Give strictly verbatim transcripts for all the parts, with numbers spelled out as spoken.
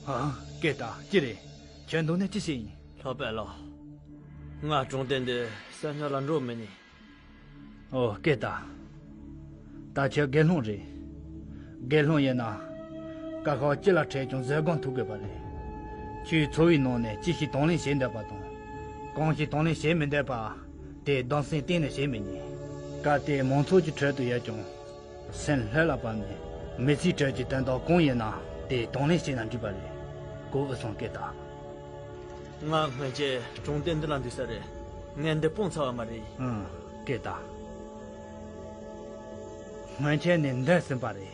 ཨ། སྐད་བཏང་། ཅི་རེད། ཁྱོད་འདུག་ནས་ཅི་བྱེད་ཡིན། ལྷག་པར་ལགས། ང་གྲོང་སྡེ་འདི་གསེར་སྨྱུག་ལ་འགྲོ་མི་ཉན། ཨོ། སྐད་བཏང་། ད་ཁྱོད་དགེ་སློང་རེད། དགེ་སློང་ཡིན་ན། དཀའ་ཁག་ཅི་ལ་འཕྲད་ཀྱང་བཟོད་སྒོམ་ཐུབ་དགོས་པ་རེད། ཁྱོད་འཚོ་བའི་ནང་ནས་ཅི་ཞིག་དང་ལེན་བྱེད་འདོད་པ་དང་། གང་ཞིག་དང་ལེན་བྱེད་མི་འདོད་པ། དེ་སྡོམ་སེམས་གཏན་ནས་བྱེད་མི་ཉན། གལ་ཏེ་མང་ཚོགས་ཀྱི་ཁྲོད་དུ་ཡོད་ཀྱང་། སེམས་ལྷོད་ལ་བབས་ནས་མི་ཚེའི་ཁྲོད་ཀྱི་དོན་དག་གང་ཡིན་ན་དེ་དང་ལེན་བྱས་ན་འགྲིག་པ་རེད། གོ་འོས་སོང་། སྐད་བཏང་། ང་སྔོན་ཆད་གྲོང་སྡེ་འདི་ལ་འདུག་ས་རེད། ངས་འདི་སྤོང་ཚར་བ་མ་རེད། ཨང་། སྐད་བཏང་། སྔོན་ཆད་ནས་འདས་ཟིན་པ་རེད།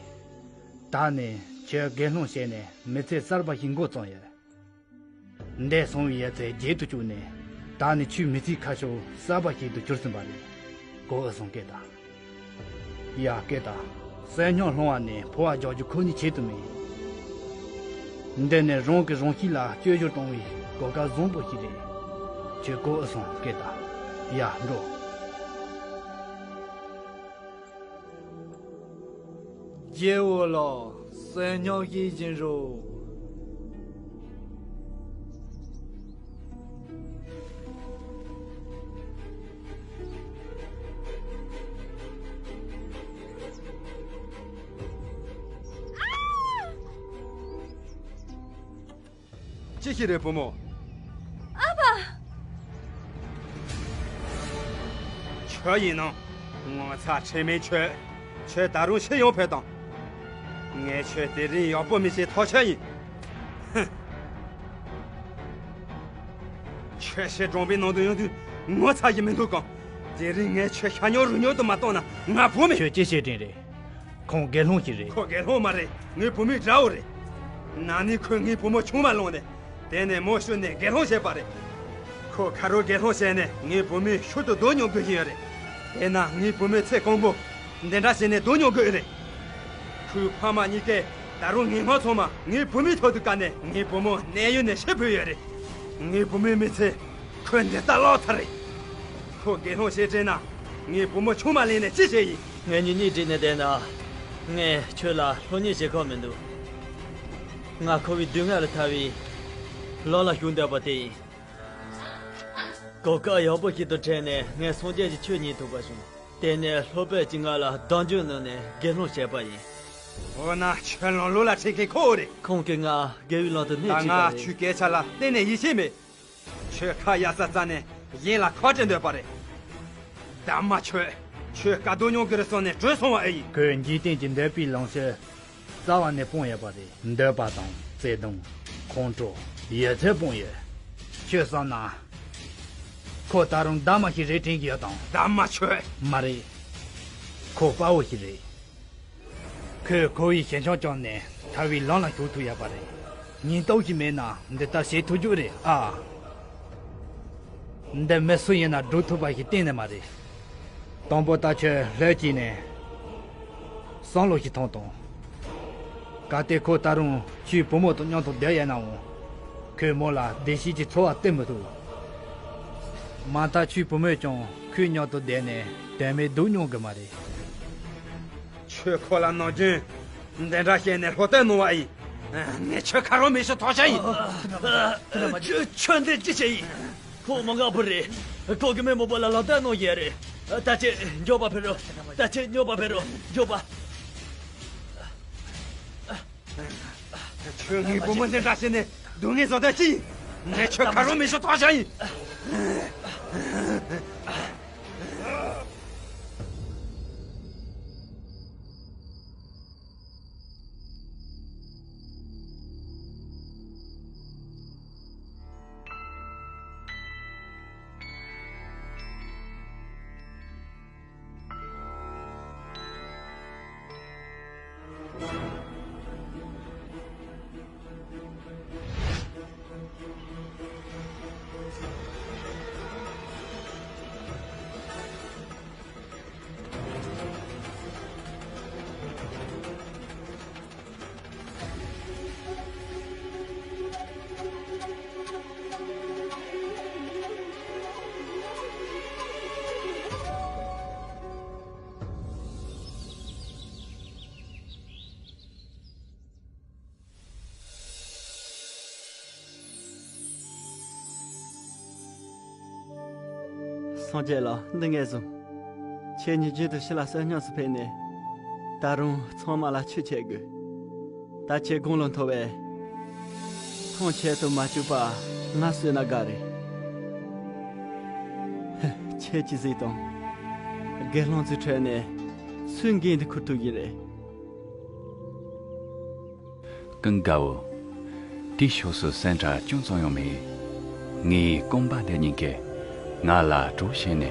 ད་ནི་ཁྱོད་དགེ་སློང་བྱས་ནས་མི་ཚེ་གསར་པ་ཞིག་འགོ་བརྩམས་ཡོད། འདས་སོང་བའི་ཡ་མཚན་བརྗེད་དུ་བཅུག་ནས། ད་ནི་ཁྱོད་མི་ཚེའི་ཁ་ཕྱོགས་གསར་པ་ཞིག་ཏུ་གྱུར་ཟིན་པ་རེད། གོ་འོས་སོང་། སྐད་བཏང་། ཡ། སྐད་བཏང་། གསེར་སྨྱུག་སློང་བ་ནས་འཕོ་བ་རྒྱག་རྒྱུ་ཁོ་ནའི་ཆེད་དུ་མིན། འདི་ནི་རང་གི་རང་གཤིས་ལ་བཅོས་བསྒྱུར་གཏོང་བའི་གོ་སྐབས་བཟང་པོ་ཞིག་རེད། ཁྱོད་གོ་འོས་སོང་། སྐད་བཏང་། ཡ། འགྲོ། རྒྱལ་བོ་ལགས། གསེར་སྨྱུག་ཞིག་བྱིན་རོགས། ཅི་ཞིག་རེད་བུ་མོ། ཨ་ཕ། ཁྱོད་ཡིན་ནམ། ངོ་ཚ་ཁྲེལ་མེད་ཁྱོད། ཁྱོད་ད་རུང་ཤི་ཡོང་ཕོད་དམ། ངས་ཁྱོད་དེ་རིང་ཡག་པོ་མི་བྱེད་ཐག་ཆོད་ཡིན། ཧུམ། ཁྱོད་ཕྱིར་གྲོང་པའི་ནང་དུ་ཡོང་དུས་ངོ་ཚ་ཞིག་མི་འདུག་གམ། དེ་རིང་ངས་ཁྱོད་ཤ་ཉོག་རུས་ཉོག་ཏུ་མ་གཏོང་ན་ང་བུ་མེད། ཁྱོད་ཅི་བྱེད་དྲན་རེད། ཁོང་དགེ་སློང་ཞིག་རེད། ཁོ་དགེ་སློང་མ་རེད། ངའི་བུ་མོའི་དགྲ་བོ་རེད། ན་ནིང་ཁོས་ངའི་བུ་མོ་ཆུང་མ་བླངས་ནས། དེ་ནས་མོ་ཤུར་ནས་དགེ་སློང་བྱས་པ་རེད། ཁོ་ཁ་རོག་དགེ་སློང་བྱས་ནས་ངའི་བུ་མོའི་ཤུལ་དུ་སྡུག་མྱོང་དགོས་ཀྱི་ཡོད་རེད། དེས་ན་ངའི་བུ་མོས་ཚེ་གང་པོ་འདི་འདྲ་བྱས་ནས་སྡུག་མྱོང་དགོས་རེད། ཁོའི་ཕ་མ་གཉིས་ཀས་ད་རུང་ངན་སྔགས་ཚང་མ་ངའི་བུ་མོའི་ཐོག་ཏུ་བཀལ་ནས་ངའི་བུ་མོ་གནས་ཡུལ་ནས་ཕྱིར་བུད་ཡོད་རེད། ངའི་བུ་མོའི་མི་ཚེ་ཁོས་འདི་ལྟར་བརླག་ཚར་རེད། ཁོ་དགེ་སློང་བྱེད་དྲན་ན་ངའི་བུ་མོ་ཆུང་མ་ལེན་ནས་ཅི་བྱེད་ཡིན། ངེད་གཉིས་གཉིས་བསྒྲིགས་ནས་བསྡད་ན། ངས་ཁྱོད་ལ་སློབ་གཉེར་བྱེད་ཁོམ་མི་འདུག་ང་འཁོར་བའི་སྡུག་བསྔལ་ལས་ཐར་བའི་ལམ་ལ་ཞུགས་འདོད་པ་དེ་ཡིན། གོ་སྐབས་ཡག་པོ་ཞིག་ཏུ་འཕྲད་ནས་ངས་སངས་རྒྱས་ཀྱི་ཆོས་ཉན་ཐུབ་པ་བྱུང་། དེ་ནས་སློབ་དཔོན་གྱིས་ང་ལ་གདམས་ངག་གནང་ནས་དགེ་སློང་བྱས་པ་ཡིན། འོ་ན་ཁྱོད་ལམ་ལུགས་ལ་ཁྲིད་མཁན་ཁོ་བོ་རེད། ཁོང་གིས་ང་དགེ་བའི་ལམ་དུ་སྣེ་ད་ཁྲིད་པ་ང་རེད། ཁྱོད་སྐད་ཆ་ལ་གཏན་ནས་ཡིད་ཆེས་མེད། ཁྱོད་ཁ་གཡར་ས་རྩ་ནས་གཞན་ལ་ཁག་དཀྲི་འདོད་པ་རེད། གདམས་ངག་ཁྱོད། ཁྱོད་དཀའ་སྡུག་མྱོང་གི་རེད་བསམ་ནས་བྲོས་སོང་བ་ཨེ་ཡིན། ཁོས་འཇིག་རྟེན་གྱི་འདོད་པའི་ལམ་སྲོལ་རྩ་བ་ནས་སྤངས་ཡོད་པ་རེད། འདོད་པ་དང་བརྩེ་དུང་། ཁོང་ཁྲོ། ཡོད་ཚད་སྤངས་ཡོད། ཁྱོད་བསམ་ན། ཁོ་ད་རུང་གདམས་ངག་ཞིག་རེད་དྲན་གྱི་ཡོད་དམ། གདམས་ངག་ཁྱོད། མ་རེད། ཁོ་དཔའ་བོ་ཞིག་རེད། ཁོས་འཁོར་བའི་ཞེན་ཆགས་བཅོམ་ནས་ཐར་བའི་ལམ་ལ་ཞུགས་ཐུབ་ཡོད་པ་རེད། ཉེན་རྟོག་ཞིག་མེད་ན་འདི་ལྟར་བྱེད་ཐུབ་རྒྱུ་རེད་ཨ། འདི་མི་སུ་ཡིན་ན་སྒྲུབ་ཐུབ་པ་ཞིག་གཏན་ནས་མ་རེད། དང་པོ་ད་ཁྱོད་ལྷོད་ཀྱིས་ནས་བསམ་བློ་ཞིག་ཐོངས་དང་། གལ་ཏེ་ཁོ་ད་རུང་ཁྱོའི་བུ་མོ་དང་མཉམ་དུ་བསྡད་ཡོད་ནའང་། ཁོས་མོ་ལ་བདེ་སྐྱིད་ཀྱི་འཚོ་བ་སྟེར་མི་ཐུབ། མ་མཐའ་ཁྱོའི་བུ་མོས་ཀྱང་ཁོའི་མཉམ་དུ་བསྡད་ནས་དོན་མེད་སྡུག་མྱོང་གི་མ་རེད། ཁྱོད་ཁོ་ལ་ནམ་རྒྱུན་འདི་འདྲ་བཤད་ནས་བློ་གཏད་གནང་བ་ཡིན། ངས་ཁྱོད་ཁ་རོག་མི་ཞུ་ཐག་ཆོད་ཡིན། ཁྱོད་ཁྱོད་འདི་ཅི་བྱེད་ཡིན། ཁོ་མ་ངག་པོ་རེད། ཁོ་གི་མི་མང་པོ་ལ་ལག་བསྟར་གནང་ཡས་རེད། ད་ཁྱེད་མགྱོགས་པ་ཕེབས་རོགས། ད་ཁྱེད་མགྱོགས་པ་ཕེབས་རོགས། མགྱོགས་པ། ཁྱོད་ངའི་བུ་མོ་འདི་འདྲ་བྱས་ནས་སྡུག་བསྔལ་བཟོ་དོན་ཅི་ཡིན། ངས་ཁྱོད་ཁ་རོག་མི་ཞུ་ཐག་ཆོད་ཡིན། སངས་རྒྱས་ལགས། འདི་ངས་བཟུང་། ཁྱེད་ཉིད་རྒྱུན་དུ་ཕྱི་ལ་གསོན་སྙམ་སུ་ཕེབས་ནས། ད་རུང་ཚང་མ་ལ་ཆོས་འཆད་དགོས། ད་ཁྱེད་དགུང་ལོ་མཐོ་བས། ཐང་ཆད་དུ་མ་བཅུག་པ་ང་གསོས་ན་དགའ་རེད། ཁྱེད་ཀྱིས་གཟིགས་དང་། དགེ་སློང་ཚོའི་ཁྲོད་ནས་སུས་འགན་འདི་ཁུར་ཐུབ་ཀྱི་རེད། ཀུན་དགའ་བོ། དེའི་ཕྱོགས་སུ་སེམས་ཁྲལ་ཅུང་ཙམ་ཡང་མེད། ངའི་རྐང་པ་འདི་གཉིས་ཀས་ང་ལ་གྲོགས་བྱས་ནས།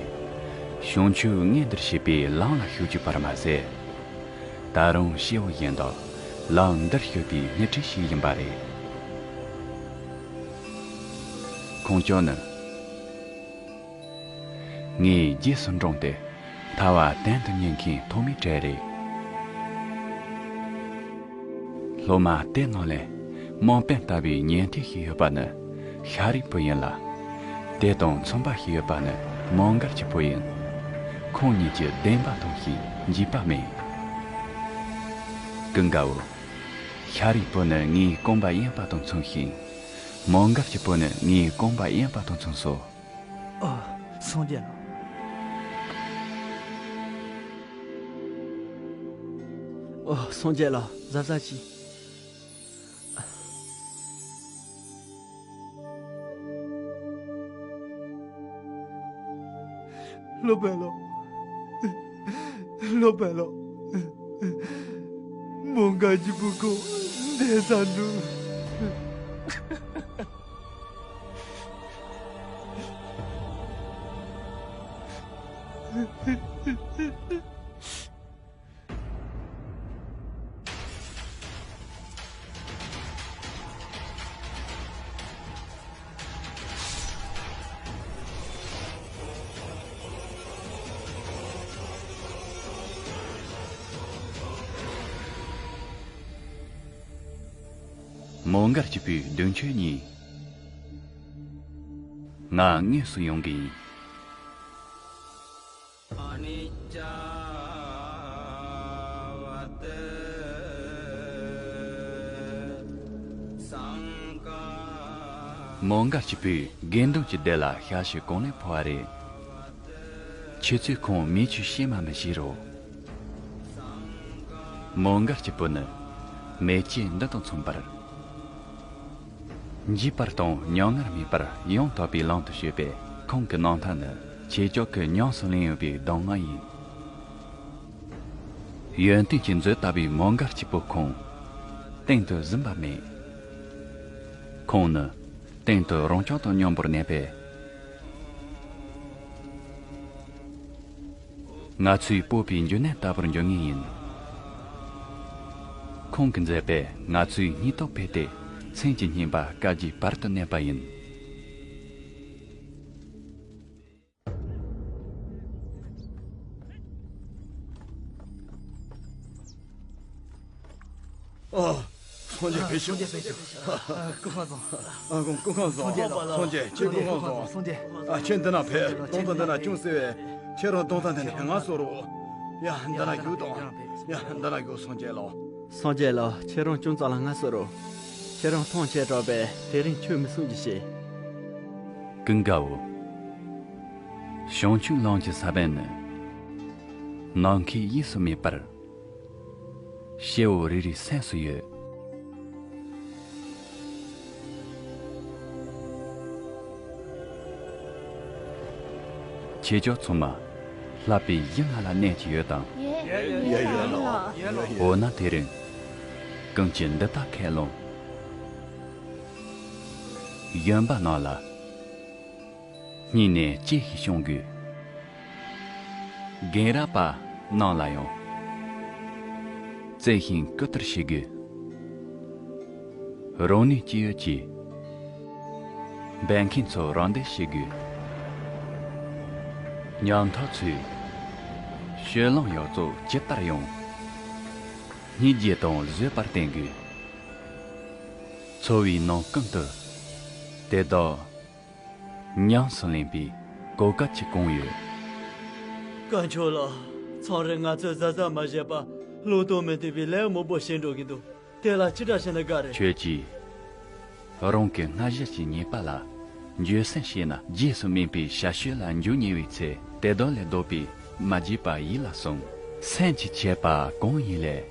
བྱང་ཆུབ་མངོན་དུ་བྱེད་པའི་ལམ་ལ་ཞུགས་ཀྱི་བར་མ་ཟད། ད་རུང་སྐྱེ་བོ་གཞན་དག་ལམ་འདིར་སྐྱོད་པའི་སྣེ་ཁྲིད་ཞིག་ཡིན་པ་རེད། ཁོང་ཅག་ནི། ངའི་རྗེས་སུ་འབྲངས་ཏེ་ཐར་པ་དོན་དུ་གཉེར་མཁན་ཐོག་མའི་གྲས་རེད། སློབ་མ་དེ་ནང་ལས་དམངས་དཔོན་ལྟ་བུའི་ཉན་ཐོས་ཤིག་ཡོད་པ་ནི་ཤཱ་རིའི་བུ་ཡིན་ལ། དེ་དང་མཚུངས་པ་ཞིག་ཡོད་པ་ནི་མོའུ་འགལ་གྱི་བུ་ཡིན། ཁོང་གཉིས་ཀྱི་བདེན་པ་མཐོང་ཞིང་འཇིགས་པ་མེད། ཀུན་དགའ་བོ། ཤཱ་རིའི་བུ་ནི་ངའི་རྐང་པ་གཡས་པ་དང་མཚུངས་ཤིང་། མོའུ་འགལ་གྱི་བུ་ནི་ངའི་རྐང་པ་གཡོན་པ་དང་མཚུངས་སོ། ཨ། སངས་རྒྱས་ལགས། ཨོ། སངས་རྒྱས་ལགས། གཟབ་གཟབ་གྱིས། སློབ་དཔོན་ལགས། སློབ་དཔོན་ལགས། མོའུ་འགལ་གྱི་བུ་ཁོ་འདས་ས་འདུག། མོའུ་འགལ་གྱི་བུའི་མདུན་མཆོད་གཉིས། ང་དངོས་སུ་ཡོང་གི་ཡིན། མོའུ་འགལ་གྱི་བུས་དགེ་འདུན་གྱི་སྡེ་ལ་ཞལ་བཞེས་གང་ལེགས་ཕུལ་བ་རེད། ཁྱེད་ཚོས་ཁོང་མིའི་ཆོས་ཤེས་མ་མི་ཤེས་རོ། མོའུ་འགལ་གྱི་བུ་ནི་མེ་ལྕེ་འདི་དང་མཚུངས་པར། འཇིགས་པ་དང་མྱ་ངན་མེད་པར་ཡང་དག་པའི་ལམ་དུ་བྱེད་པའི་ཁོང་གི་རྣམ་ཐར་ནི་ཁྱེད་ཅག་གིས་ཉམས་སུ་ལེན་འོས་པའི་གདམས་ངག་ཡིན། ཡོན་ཏན་གྱི་མཛོད་ལྟ་བུའི་མོའུ་འགལ་གྱི་བུ་ཁོང་སྟེང་དུ་ཟིན་པ་མེད། ཁོང་ནི་སྟེང་དུ་རང་བྱུང་དང་མཉམ་པར་གནས་པས། ང་ཚོའི་སྤོབས་པའི་འབྱུང་གནས་ལྟ་བུར་འགྱུར་ངེས་ཡིན། ཁོང་གི་མཛད་པས་ང་ཚོའི་སྙིང་སྟོབས་འཕེལ་ཏེ་མཚན་གྱི་སྙན་པ་བསྐལ་བརྒྱའི་བར་དུ་གནས་པ་ཡིན། ཨ། སངས་རྒྱས་ཕེབས་ཤོག། སངས་རྒྱས་ཕེབས་ཤོག། ཨ། སྐུ་ཁམས་བཟང་། ཨ། ཁོང་སྐུ་ཁམས་བཟང་། སངས་རྒྱས་ལགས། སངས་རྒྱས། ཁྱེད་སྐུ་ཁམས་བཟང་། སངས་རྒྱས། ཨ། ཁྱེད་འདི་ན་ཕེབས། སྟོང་རྩ་འདི་ན་ཅུང་ཟད་པས། ཁྱེད་རང་སྟོང་རྩ་འདི་ནས་ངལ་གསོ་རོགས། ཡ། འདི་ན་བཞུགས་དང་། ཡ། འདི་ན་བཞུགས། སངས་རྒྱས་ལགས། སངས་རྒྱས་ལགས། ཁྱེད་རང་ཅུང་ཙམ་ལ་ངལ་གསོ་རོགས། ཁྱེད་རང་ཐང་ཆད་དྲགས་པས་དེ་རིང་ཆོས་མི་གསུང་རྒྱུ་བྱས། ཀུན་དགའ་བོ། བྱང་ཆུབ་ལམ་གྱི་ས་བོན་ནི། ནམ་མཁའི་གཡས་སུ་མེད་པར། སྐྱེ་བོ་རེ་རེའི་སེམས་སུ་ཡོད། ཁྱེད་ཅག་ཚང་མ་ལྷག་པའི་གཞི་ལྔ་ལ་གནས་ཀྱི་ཡོད་དམ། ཡོད། ཡོད། ཡོད། ཡོད། འོ་ན་དེ་རིང་ཀུན་གྱིས་འདི་ལྟར་ཁས་བླངས། གཞོན་པ་རྣམས་ལ་སྙིང་ནས་གཅེས་ཤིང་སྐྱོང་དགོས། རྒན་རབས་པ་རྣམས་ལ་ཡང་བརྩེ་ཞིང་བཀུར་སྟི་བྱེད་དགོས། རང་ནུས་ཅི་ཡོད་ཀྱིས་འབད་མཁན་ཚོར་རམ་འདེགས་བྱེད་དགོས། ཉམ་ཐག་ཚོས་སྤྱོད་ལམ་ཡག་བཙོག་ཇི་ལྟར་ཡང་སྙིང་རྗེ་དང་བཟོད་པར་བསྟེན་དགོས། འཚོ་བའི་ནང་ཀུན་ཏུ་དེ་དག་ཉམས་སུ་ལེན་པའི་གོ་སྐབས་ཅིག་གང་ཡོད། དཀོན་མཆོག་ལགས། མཚམས་རེ་ང་ཚོས་གཟབ་གཟབ་མ་བྱས་པར་བློ་དོར་མི་བདེ་བའི་ལས་མང་པོ་བྱེད་འགྲོ་གི་འདུག། དེ་ལ་ཅི་འདྲ་བྱས་ན་དགའ་རེད། ཁྱོད་ཀྱིས་རང་གི་སྔ་གཞུག་གི་ཉེས་པ་ལ་ འགྱོད་སེམས་བྱས་ན་རྗེས་སུ་སྨིན་པའི་ཞར་བྱེད་ལ་འཇུག་ཉེ་བའི་ཚེ། དེ་དག་ལས་ལྡོག་པའི་མ་བགྱིས་པ་ཡིད་ལ་ཟུངས། སེམས་ཀྱི་ཁྱད་པར་གང་ཡིན་ལས།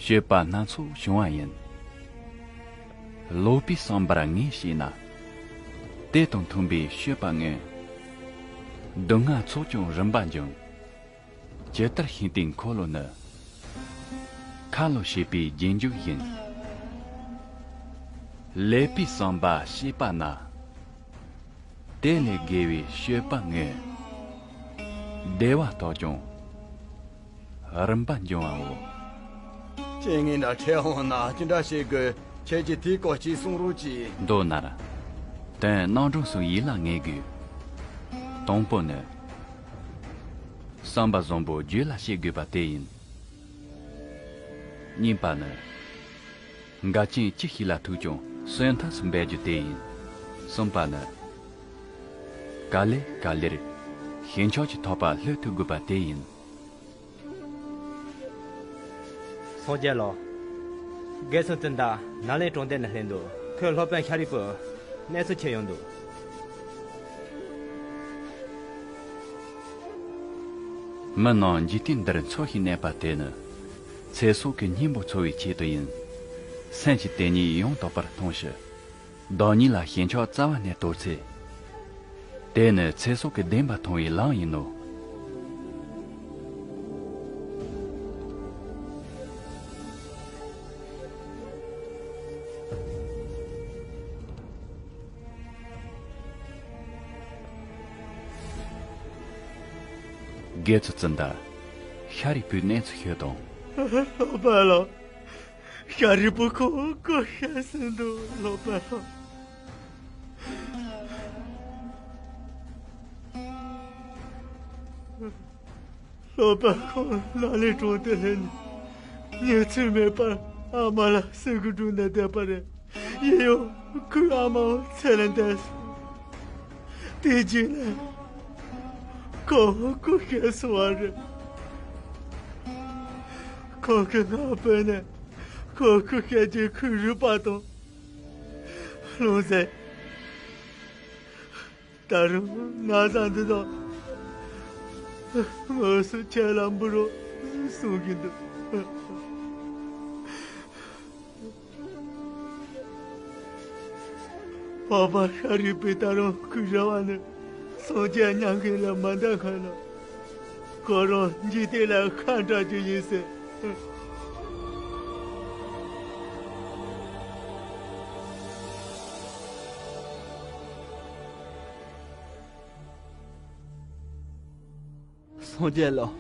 སྤྱོད་པ་སྣ་ཚོགས་བྱུང་བ་ཡིན། ལོག་པའི་བསམ་པར་ངེས་བྱས་ན། དེ་དང་མཐུན་པའི་སྤྱོད་པ་ངན། སྡུག་བསྔལ་ཚོགས་ཀྱང་རིམ་པ་འབྱུང་། ཇི་ལྟར་ཤིང་རྟའི་འཁོར་ལོ་ནི། མཁའ་ལ་ཞེས་པའི་རྗེས་འཇུག་ཡིན། ལེགས་པའི་བསམ་པ་བསྐྱེད་པ་ན། དེ་ལས་དགེ་བའི་སྤྱོད་པ་ངན། བདེ་བ་དག་ཀྱང་རིམ་པ་འབྱུང་བའོ། རྐྱེན་ངན་དང་འཕྲད་འོང་ན་ཅི་འདྲ་བྱེད་དགོས། ཁྱེད་ཀྱིས་དེའི་སྐོར་ཅིག་གསུང་རོགས་གྱིས། མདོར་ན། དོན་རྣམ་གྲངས་གསུམ་ཡིད་ལ་ངེས་དགོས། དང་པོ་ནི། བསམ་པ་བཟང་པོ་རྒྱུད་ལ་སྐྱེ་དགོས་པ་དེ་ཡིན། གཉིས་པ་ནི། འགལ་རྐྱེན་ཅི་ཞིག་ལ་ཐུག་ཀྱང་གསོན་ཐབས་སུ་འབད་རྒྱུ་དེ་ཡིན། གསུམ་པ་ནི། ག་ལེ་ག་ལེར་ཞེན་ཆགས་ཀྱི་ཐག་པ་ལྷོད་ཐུབ་དགོས་པ་དེ་ཡིན། སངས་རྒྱས་ལགས། རྒན་ཚུལ་ཁྲིམས་ད་ནཱ་ལེནྡྲ་གྲོང་རྡལ་ནས་སླེབས་འདུག་ཁོས་སློབ་དཔོན་ཤཱ་རིའི་བུ་གནས་ཚུལ་ཁྱེར་ཡོང་འདུག་མི་རྣམས་འཇིག་རྟེན་འདིར་འཚོ་ཞིང་གནས་པ་དེ་ནི། ཚེ་སྲོག་གི་སྙིང་པོ་འཚོ་བའི་ཆེད་དུ་ཡིན། སེམས་ཀྱིས་དེ་ཉིད་ཡང་དག་པར་མཐོང་ཞིང་། བདག་ཉིད་ལ་ཞེན་ཆགས་རྩ་བ་ནས་དོར་ཚེ། དེ་ནི་ཚེ་སྲོག་གི་བདེན་པ་མཐོང་བའི་ལམ་ཡིན་ནོ། རྒན་ཚུལ་ཁྲིམས་ད་ཤཱ་རིའི་བུའི་གནས་ཚུལ་ཤོད་དང་། སློབ་དཔོན་ལགས། ཤཱ་རིའི་བུ་ཁོ་སྐུ་གཤེགས་ཟིན་འདུག་སློབ་དཔོན་ལགས། སློབ་དཔོན་ཁོང་ནཱ་ལེནྡྲ་གྲོང་དུ་སླེབས་ནས་གནས་ཚུལ་མེད་པར་ཨ་མ་ལ་གསོན་པོ་སྒྲུབ་ནས་བསྡད་པ་རེད། ཡིན་ཡང་ཁོའི་ཨ་མའང་ཚེ་ལས་འདས་སོང་། དེ་རྗེས་ནས་ཁོ་སྐུ་གཤེགས་སོང་བ་རེད། ཁོ་གིས་ང་བོས་ནས་ཁོ་སྐུ་གཤེགས་རྗེས་ཁོའི་རུས་པ་དང་། ལྷུང་བཟེད། ད་རུང་ན་བཟའ་འདི་དག་དངོས་སུ་ཁྱེད་ལ་འབུལ་རོགས་གསུང་གི་འདུག་འཕགས་པ་ཤཱ་རིའི་བུས་ད་རུང་སྐུ་གཤེགས་པ་ནི་སངས་རྒྱས་མྱ་ངན་ལས་མ་འདའ་སྔོན་ལ། ཁོ་རང་འཇིག་རྟེན་ལས་ཁ་འབྲལ་རྒྱུ་ཡིན་ཟེར། སངས་རྒྱས་ལགས།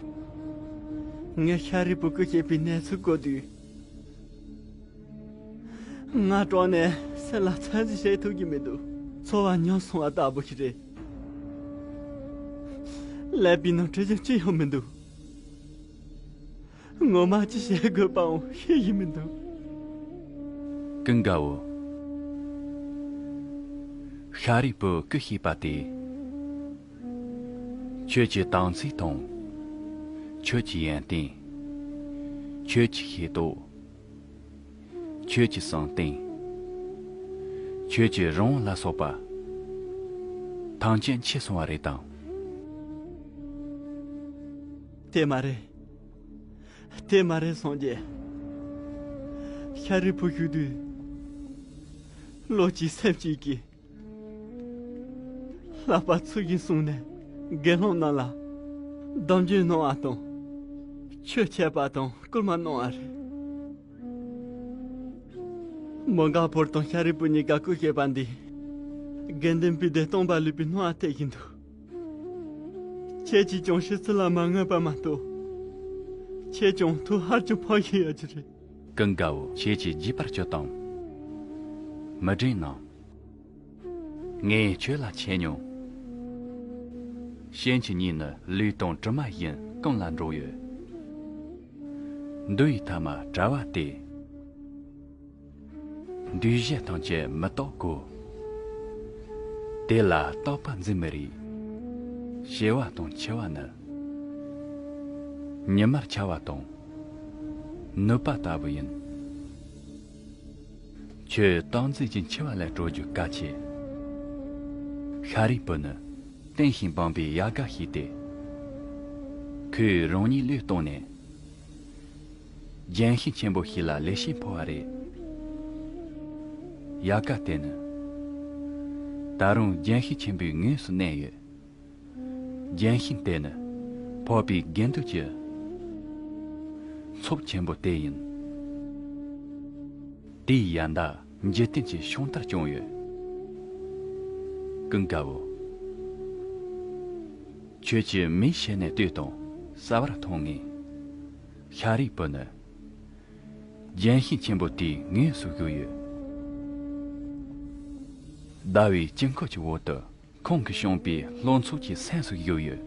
ངས་ཤཱ་རིའི་བུ་སྐུ་གཤེགས་པའི་གནས་ཚུལ་གོ་དུས། ང་དྲག་ནས་སེམས་ལ་ཚོད་འཛིན་བྱེད་ཐུབ་ཀྱི་མི་འདུག་འཚོ་བ་ཉམས་སོང་བ་ལྟ་བུ་ཞིག་རེད། ཀླད་པའི་ནང་དྲི་ཞིམ་ཅི་ཡང་མི་འདུག་ངོ་མ་ཅི་བྱེད་དགོས་པའང་ཤེས་ཀྱི་མི་འདུག་ཀུན་དགའ་བོ། ཤཱ་རིའི་བུ་སྐུ་གཤེགས་པ་དེ། ཁྱོད་ཀྱི་དམ་ཚིག་དང་། ཁྱོད་ཀྱི་ཡོན་ཏན། ཁྱོད་ཀྱི་ཤེས་རྟོགས། ཁྱོད་ཀྱི་བསམ་གཏན། ཁྱོད་ཀྱི་རང་དབང་ལ་སོགས་པ། ཐམས་ཅད་འཆི་སོང་བ་རེད་དམ། དེ་མ་རེད། དེ་མ་རེད་སངས་རྒྱས། ཤཱ་རིའི་བུ་བཞུགས་དུས། བློ་གཅིག་སེམས་གཅིག་གིས། ལྷག་པར་ཚུལ་བཞིན་བསྲུངས་ནས་དགེ་སློང་རྣམས་ལ་གདམས་ངག་གནང་བ་དང་། ཆོས་འཆད་པ་དང་སྐུལ་མ་གནང་བ་རེད། མོའུ་འགལ་ཕུར་དང་ཤཱ་རིའི་བུ་གཉིས་ཀ་སྐུ་གཤེགས་པ་འདིས་དགེ་འདུན་པའི་སྡེ་སྟོང་པ་ལུས་པའི་སྣང་བ་སྟེར་བཞིན་འདུག་ཁྱེད་ཀྱིས་ཀྱང་ཕྱི་ཚུལ་ལ་མ་མངོན་པ་མ་གཏོགས། ཁྱེད་ཀྱང་ཐུགས་ཧ་ཅང་ཕམ་བཞིན་ཡོད་ཀྱི་རེད། ཀུན་དགའ་བོ། ཁྱེད་ཀྱིས་བརྗེད་པར་གྱུར་ཏམ། མི་དྲན་ནམ། ངས་ཁྱོད་ལ་འཆད་མྱོང་། ཤན་གྱི་གཉིས་ནི་ལུས་དང་གྲིབ་མ་བཞིན་གང་ལ་འགྲོགས་ཡོད། འདུ་བའི་ཐ་མ་བྲལ་བ་སྟེ། འདུས་བྱས་ཐམས་ཅད་མི་རྟག་གོ། དེ་ལ་རྟག་པ་འཛིན་མི་རིགས། སྐྱེ་བ་དང་འཆི་བ་ནི། ཉི་མར་འཆར་བ་དང་། ནུབ་པ་ལྟ་བུ་ཡིན། ཁྱོད་རྟག་འཛིན་གྱི་འཆི་བ་ལས་གྲོལ་རྒྱུ་དཀའ་ཆེ། ཤཱ་རིའི་བུ་ནི་བརྟན་ཞིང་སྦངས་པའི་ཡལ་ག་ཞིག་སྟེ། ཁོས་རང་ཉིད་བློས་བཏང་ནས། ལྗོན་ཤིང་ཆེན་པོ་ཞིག་ལ་ལེགས་ཤིང་འཕོ་བ་རེད། ཡལ་ག་དེ་ནི་ད་རུང་ལྗོན་ཤིང་ཆེན་པོའི་ངོས་སུ་གནས་ཡོད། ལྗོན་ཤིང་དེ་ནི་འཕགས་པའི་དགེ་འདུན་གྱི་ཚོགས་ཆེན་པོ་དེ་ཡིན། དེའི་ཡལ་འདབ་འཇིག་རྟེན་གྱི་ཤིང་རྟར་བརྐྱངས་ཡོད། ཀུན་དགའ་བོ། ཁྱོད་ཀྱིས་མིག་ཕྱེ་ནས་ལྟོས་དང་། གསལ་བར་མཐོང་ངེས། ཤཱ་རིའི་བུ་ནི་ལྗོན་ཤིང་ཆེན་པོ་དེའི་ངོས་སུ་བཞུགས་ཡོད། ཟླ་བའི་དཀྱིལ་འཁོར་གྱི་འོག་ཏུ་ཁོང་གིས་བྱུང་བའི་ལྷོ་ཚོགས་ཀྱི་སེམས་སུ་བཞུགས་ཡོད།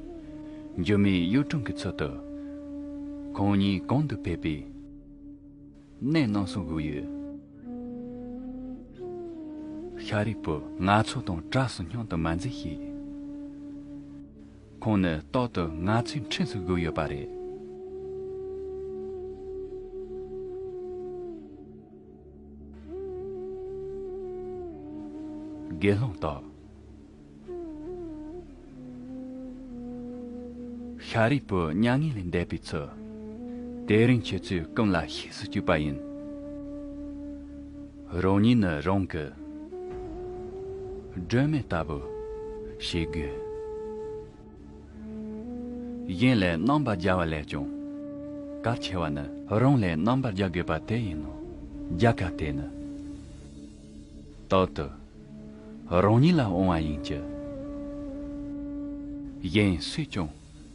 འགྱུར་མེད་གཡུ་སྒྲོན་གྱི་ཚུལ་དུ། ཁོང་ཉིད་གོང་དུ་ཕེབས་པའི་གནས་རྣམས་སུ་བཞུགས་ཡོད། ཤཱ་རིའི་བུ། ང་ཚོ་དང་གྲས་སུ་སྙོམས་དུ་མ་འཛུལ་ཞིག། ཁོང་ནི་རྟག་ཏུ་ང་ཚོའི་འཁྲིས་སུ་བཞུགས་ཡོད་པ་རེད། དགེ་སློང་དག། ཤཱ་རིའི་བུ་མྱ་ངན་ལས་འདས་པའི་ཚུལ། དེ་རིང་ཁྱེད་ཚོའི་སྐུ་ལ་ཤེས་སུ་བཅུག་པ་ཡིན། རང་ཉིད་ནི་རང་གི་སྒྲོན་མེ་ལྟ་བུ་བྱེད་དགོས། གཞན་ལ་རྣམ་པར་རྒྱལ་བ་ལས་ཀྱང་གལ་ཆེ་བ་ནི་རང་ལ་རྣམ་པར་རྒྱལ་དགོས་པ་དེ་ཡིན་ནོ། རྒྱལ་ཁ་དེ་ནི་རྟག་ཏུ་རང་ཉིད་ལ་དབང་བ་ཡིན་གྱི། གཞན་སུས་ཀྱང་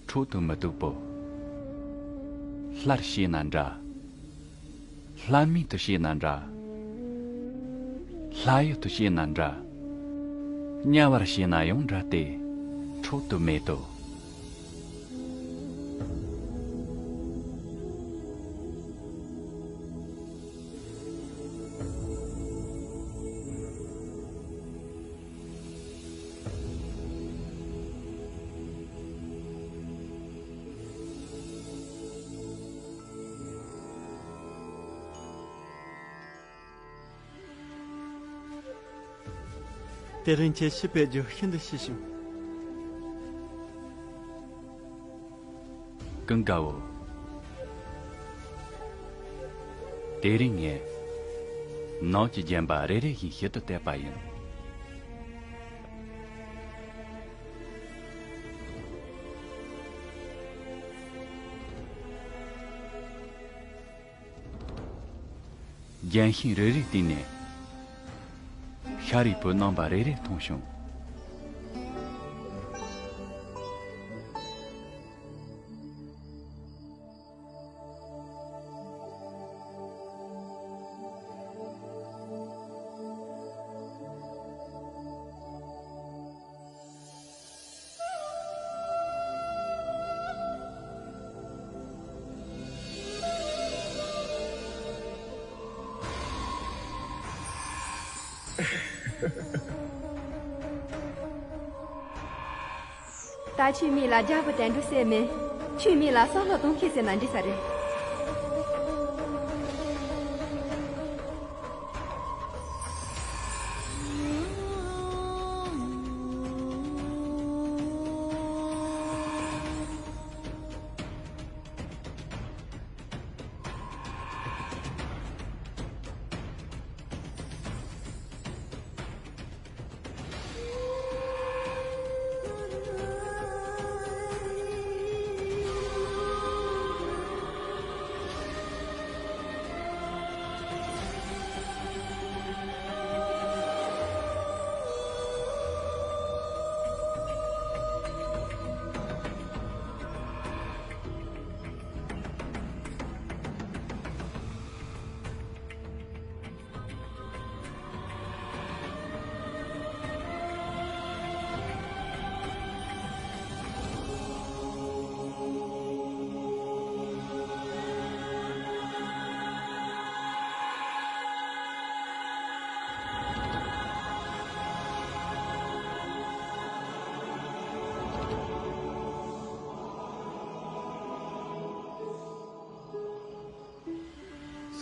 འཕྲོག་ཏུ་མི་བཏུབ་པོ། སླར་བྱས་ན་འདྲ། ལྷ་མིན་དུ་བྱས་ན་འདྲ། ལྷ་ཡུལ་དུ་བྱས་ན་འདྲ། དམྱལ་བར་བྱས་ན་ཡང་འདྲ་སྟེ། འཕྲོག་ཏུ་མེད་དོ། དེ་རིང་ཁྱེད་ཤི་བའི་རྒྱུ་ཤིན་ཏུ་ཤེས་བྱུང་། ཀུན་དགའ་བོ། དེ་རིང་ངས་ནགས་ཀྱི་བརྒྱན་པ་རེ་རེ་བཞིན་ཞིབ་ཏུ་བལྟས་པ་ཡིན། རྒྱན་ཤིང་རེ་རེའི་སྟེང་ནས་ཤཱ་རིའི་བུ་རྣམ་པ་རེ་རེ་མཐོང་བྱུང་། ད་ཁྱོད་མིག་ལ་རྒྱལ་པོ་དོན་གྲུབ་ཟེར་མིན། ཁྱོད་མིག་ལ་སྲོག་ལྷོ་དོན་ཁེ་ཟེར་ན་འགྲིག་ས་རེད།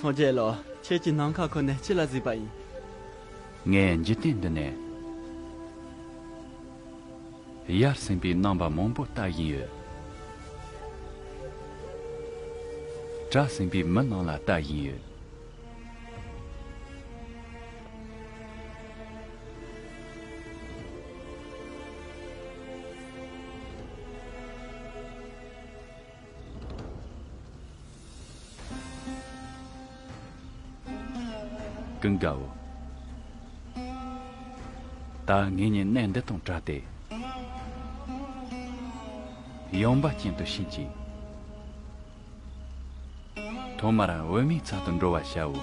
སངས་རྒྱས་ལགས། ཁྱེད་ཀྱིས་ནམ་མཁའ་ཁོ་ནས་ཅི་ལ་གཟིགས་པ་ཡིན། ངས་འཇིག་རྟེན་འདི་ནས་ ཡར་སེམས་པའི་རྣམ་པ་མང་པོ་ལྟ་བཞིན་ཡོད། གྲྭ་སེམས་པའི་མི་རྣམས་ལ་ལྟ་བཞིན་ཡོད། ཀུན་དགའ་བོ། ད་ངེད་གཉིས་གནས་འདི་དང་བྲལ་ཏེ། ཡངས་པ་ཅན་དུ་ཕྱིན་ཅིང་། ཐོག་མར་འོད་མའི་ཚལ་དུ་འགྲོ་བར་བྱའོ།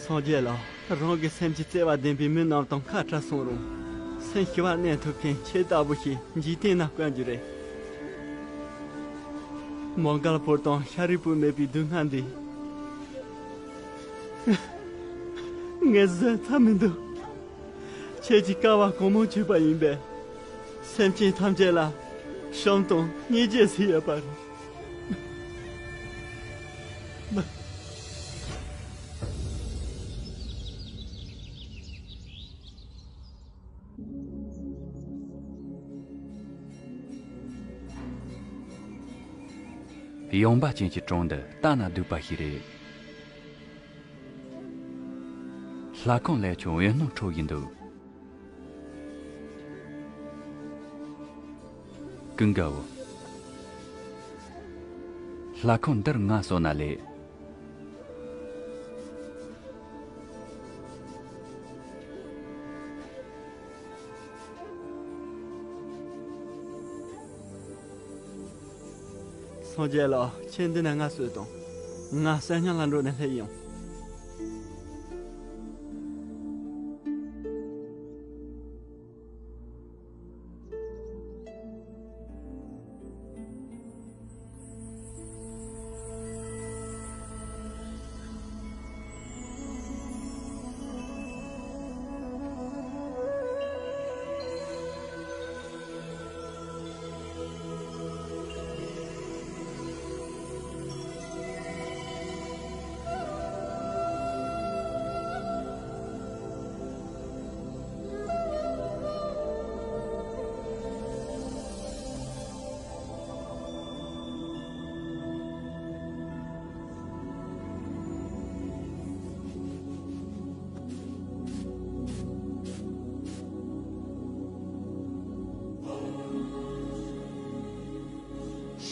སངས་རྒྱས་ལགས། རང་གི་སེམས་ཀྱི་བརྩེ་བ་ལྡན་པའི་མི་རྣམས་དང་ཁ་བྲལ་སོང་རུང་། སེམས་ཞི་བར་གནས་ཐུབ་མཁན་ཁྱེད་ལྟ་བུ་ཞིག་འཇིག་རྟེན་ན་དཀོན་རྒྱུ་རེད། མོང་གལ་པུར་དང་ཤཱ་རིའི་བུ་མེད་པའི་སྡུག་བསྔལ་འདི་ངས་བཟོད་ཐབས་མི་འདུག་ཁྱེད་ཀྱིས་དཀའ་བ་གང་མང་བྱས་པ་ཡིན་པས། སེམས་ཅན་ཐམས་ཅད་ལ་བྱམས་དང་སྙིང་རྗེ་ཟེར་ཡོད་པ་རེད། ཡངས་པ་ཅན་གྱི་གྲོང་འདི་ལྟ་ན་སྡུག་པ་ཞིག་རེད། ལྷ་ཁང་ལས་ཀྱང་འོད་སྣང་འཕྲོ་བཞིན་འདུག་ཀུན་དགའ་བོ། ལྷ་ཁང་འདིར་ང་སོང་ན་ལེགས། སངས་རྒྱས་ལགས། ཁྱེད་འདི་ནས་ང་གསོད་དང་། ང་གསོད་ཉམས་ལ་འགྲོ་ནས་སླེབས་ཡོང་།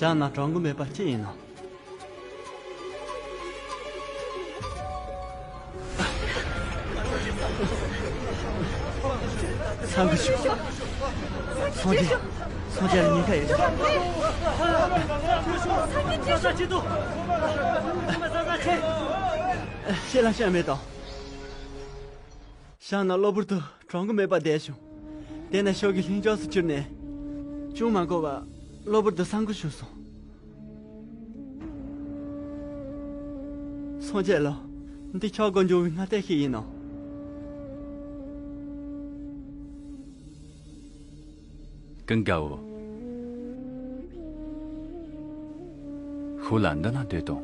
ཞྭ་ནག་གྲོང་གི་མེད་པ་ཅི་ཡིན་ནམ། ཚང་གི་ཆུ། སངས་རྒྱས། སངས་རྒྱས་ལ་ཉེན་ཁ་ཡོད། ཤེད་ལ་ཤ་མེད་དང་། ཞྭ་ནག་གློ་བུར་དུ་གྲོང་གི་མེད་པར་བསྡད་བྱུང་། དེ་ནས་ཤོག་གི་ལྷིང་འཇགས་སུ་གྱུར་ནས། ཅུང་མ་འགོར་བར་གློ་བུར་དུ་ས་འགུལ་བྱུང་སོང་། སངས་རྒྱས་ལགས། འདི་ཆག་སྒོ་འབྱུང་བའི་སྔ་ལྟས་ཤིག་ཡིན་ནམ། ཀུན་དགའ་བོ། ཤུགས་ལ་འདི་ན་སྡོད་དང་།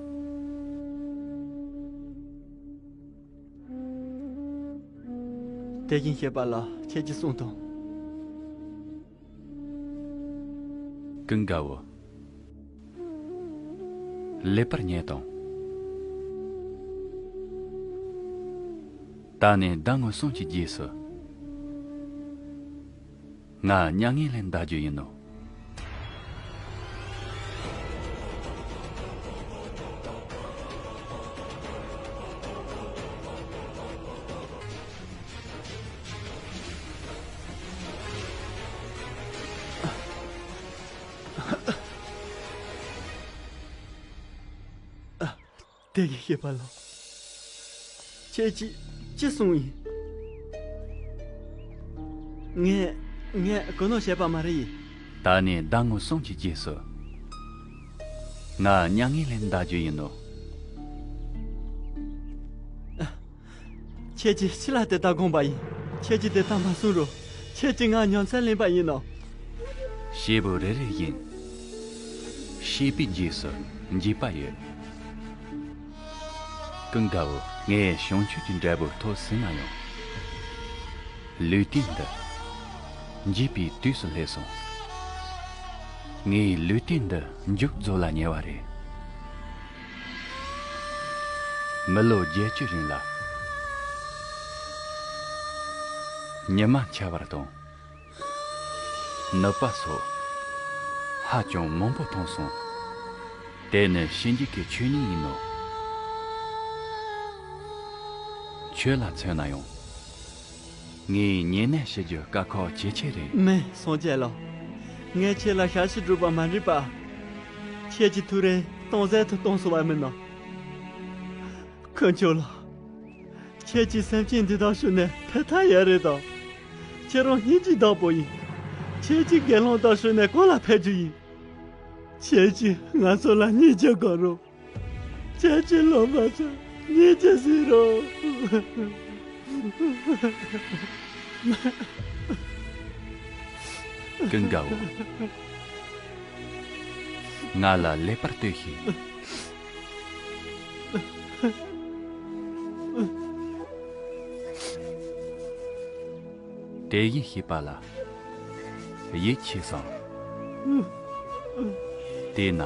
དེ་བཞིན་གཤེགས་པ་ལགས། ཁྱེད་ཀྱིས་གསུངས་དང་། ཀུན་དགའ་བོ། ལེགས་པར་ཉོན་དང་། ད་ནི་ཟླ་ངོ་གསུམ་གྱི་རྗེས་སུ། ང་མྱ་ངན་ལས་འདའ་རྒྱུ་ཡིན་ནོ། དེ་ཡི་ཤེས་པ་ལོ། ཁྱེད་ཀྱིས་ཅི་གསུངས་ཡིན། ངས་ངས་གོ་ནོར་བྱས་པ་མ་རེད་ཡིན། ད་ནི་ཟླ་ངོ་གསུམ་གྱི་རྗེས་སུ། ང་མྱ་ངན་ལས་འདའ་རྒྱུ་ཡིན་ནོ། ཁྱེད་ཀྱིས་ཕྱི་ལ་དེ་ལྟར་དགོངས་པ་ཡིན། ཁྱེད་ཀྱིས་དེ་ལྟར་མ་གསུངས་རུང་། ཁྱེད་ཀྱིས་ང་ཉམས་སད་ལེན་པ་ཡིན་ནོ། བྱེད་པོ་རེ་རེ་ཡིན། བྱེད་པའི་རྗེས་སུ་འཇིགས་པ་ཡོད། ཀུན་དགའ་བོ། ངས་བྱང་ཆུབ་ཀྱི་འབྲས་བུ་ཐོབ་ཟིན་ན་ཡང་། ལུས་རྟེན་འདི་འཇིག་པའི་དུས་སུ་སླེབས་སོང་། ངས་ལུས་རྟེན་འདི་མཇུག་རྫོགས་ལ་ཉེ་བ་རེད། མི་ལོ་བརྒྱད་ཅུ་རིང་ལ་ཉི་མ་འཆར་བ་དང་། ནུབ་པ་སོགས་ཧ་ཅང་མང་པོ་མཐོང་སོང་། དེ་ནི་ཕྱི་འཇིགས་ཀྱི་ཆོས་ཉིད་ཡིན་ནོ། ཁྱོད་ལ་མཚོན་ན་ཡང་། ངས་ཉེ་གནས་བྱེད་རྒྱུ་དཀའ་ཁག་ཇེ་ཆེ་རེད། མེད། སངས་རྒྱས་ལགས། ངས་ཁྱེད་ལ་ཞབས་ཕྱི་བསྒྲུབས་པ་མ་འགྲིག་པ། ཁྱེད་ཀྱི་ཐུགས་རེ་སྟོང་ཟད་དུ་གཏོང་སོང་བ་མིན་ནམ། དཀོན་མཆོག་ལགས། ཁྱེད་ཀྱིས་སེམས་ཅན་འདི་དག་ཞུ་ནས་ཕེབས་ཐབས་ཡོད་རེད་དམ། ཁྱེད་རང་སྙིང་རྗེའི་བདག་པོ་ཡིན། ཁྱེད་ཀྱིས་དགེ་སློང་དག་ཞུ་ནས་གང་ལ་ཕེབས་རྒྱུ་ཡིན། ཁྱེད་ཀྱིས་ང་ཚོ་ལ་སྙིང་རྗེ་སྒོམ་རོགས། ཁྱེད་ཀྱིས་སློབ་མ་ཚོར་སྙིང་རྗེ་གཟིགས་རོགས། ཀུན་དགའ་བོ། ང་ལ་ལེགས་པར་ལྟོས་ཤིག། དེ་བཞིན་གཤེགས་པ་ལ་ཡིད་ཆེས་སམ། དེས་ན།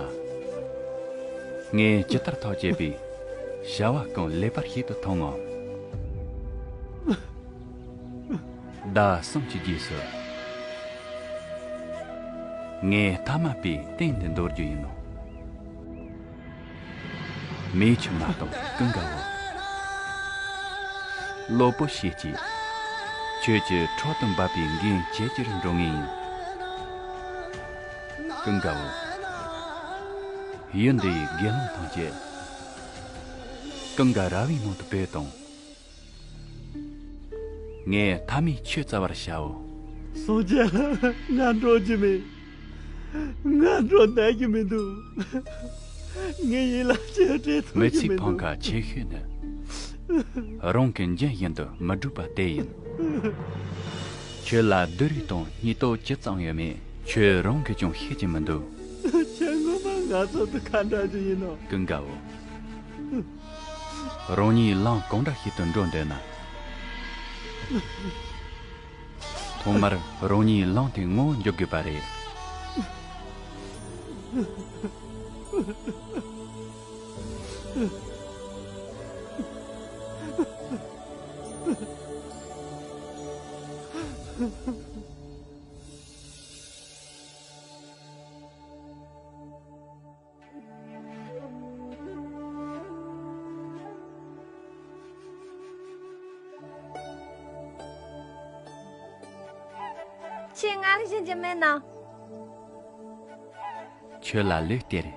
ངས་ཇི་ལྟར་ཐག་བཅད་པའི་བྱ་བ་གང་ལེགས་པར་ཞིག་ཏུ་མཐོང་ངམ། ཟླ་གསུམ་གྱི་རྗེས་སུ། ངས་ཐ་མལ་པའི་སྟེང་དུ་འདོར་རྒྱུ་ཡིན་ནོ། མེ་ཆུ་མ་གཏོང་། ཀུན་དགའ་བོ། གློ་བུར་ཤེས་ཀྱིས་ཁྱོད་ཀྱི་འཕྲོག་ཏུ་འབབ་པའི་འགན་བྱེད་ཀྱིར་འགྲོ་ངེས་ཡིན། ཀུན་དགའ་བོ། ཡུལ་འདིའི་དགེ་སློང་ཐམས་ཅད་ཀུན་དགའ་ར་བའི་ནང་དུ་བོས་དང་། ངས་ཐ་མའི་ཆོས་བཙལ་བར་བྱའོ། སངས་རྒྱས་ལགས། ང་འགྲོ་རྒྱུ་མེད། ང་འགྲོ་འདོད་རྒྱུ་མི་འདུག། ངའི་ཡིད་ལ་ཆོས་སྤྲད་ཐུབ་མི་རྒྱུ་ཚེའི་མི་འཕང་འདུག། ཁ་ཆེ་ཤོས་ནི། རང་གི་འཇིན་བཞིན་དུ་མི་སྒྲུབ་པ་དེ་ཡིན། ཁྱོད་ལ་བདུད་རིགས་དང་སྙིང་སྟོབས་ཅི་ཙམ་ཡོད་མེད། ཁྱོད་རང་གིས་ཀྱང་ཤེས་ཀྱི་མི་འདུག། ཁྱེད་ངོ་མ་ང་ཚོ་དང་ཁ་འདྲ་རྒྱུ་ཡིན་ནོ། ཀུན་དགའ་བོ། རང་ཉིད་ལམ་གང་འདྲ་ཞིག་ཏུ་འགྲོ་འདོད་ན། ཐོག་མར་རང་ཉིད་ལམ་དེ་ངོ་བོ་འཇོག་དགོས་པ་རེད། ཁྱེད་ང་ལ་བྱིན་གྱི་མེད་ན། ཁྱོད་ལ་ལུས་སྟེར།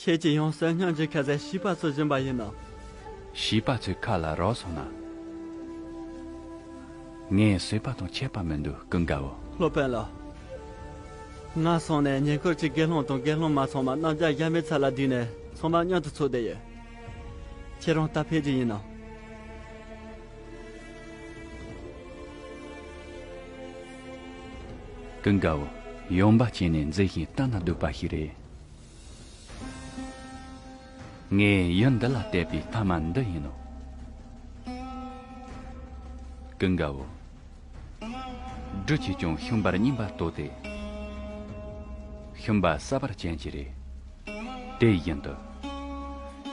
ཁྱེད་ཀྱིས་ཡང་བསོད་སྙོམས་ཀྱི་ཁ་ཟས་བྱིས་པ་ཚོ་བྱིན་པ་ཡིན་ནམ། བྱིས་པ་ཚོའི་ཁ་ལ་རག་སོང་ན། ངས་བཟོད་པ་དང་ཁྱད་པར་མི་འདུག། ཀུན་དགའ་བོ། སློབ་དཔོན་ལགས། ང་སོང་ནས་ཉེ་འཁོར་གྱི་དགེ་སློང་དང་དགེ་སློང་མ་ཚང་མ་རྣམ་རྒྱལ་གཞལ་མེད་ཚལ་ལ་བསྡུས་ནས་ཚང་མ་མཉམ་དུ་ཚོགས་བསྡད་ཡོད། ཁྱེད་རང་ད་ཕེབས་རྒྱུ་ཡིན་ནམ། ཀུན་དགའ་བོ། ཡོང་འབབ་བྱས་ནས་མཛེས་ཤིང་ལྟ་ན་སྡུག་པ་ཞིག་རེད། ངས་ཡུལ་འདི་ལ་བལྟས་པའི་ཐ་མ་འདི་ཡིན་ནོ། ཀུན་དགའ་བོ། སྦྲུལ་གྱིས་ཀྱང་ཤུན་པར་རྙིང་པར་གཏོགས་ཏེ། ཤུན་པ་གསར་པར་ཅན་གྱི་རེད། དེ་བཞིན་དུ།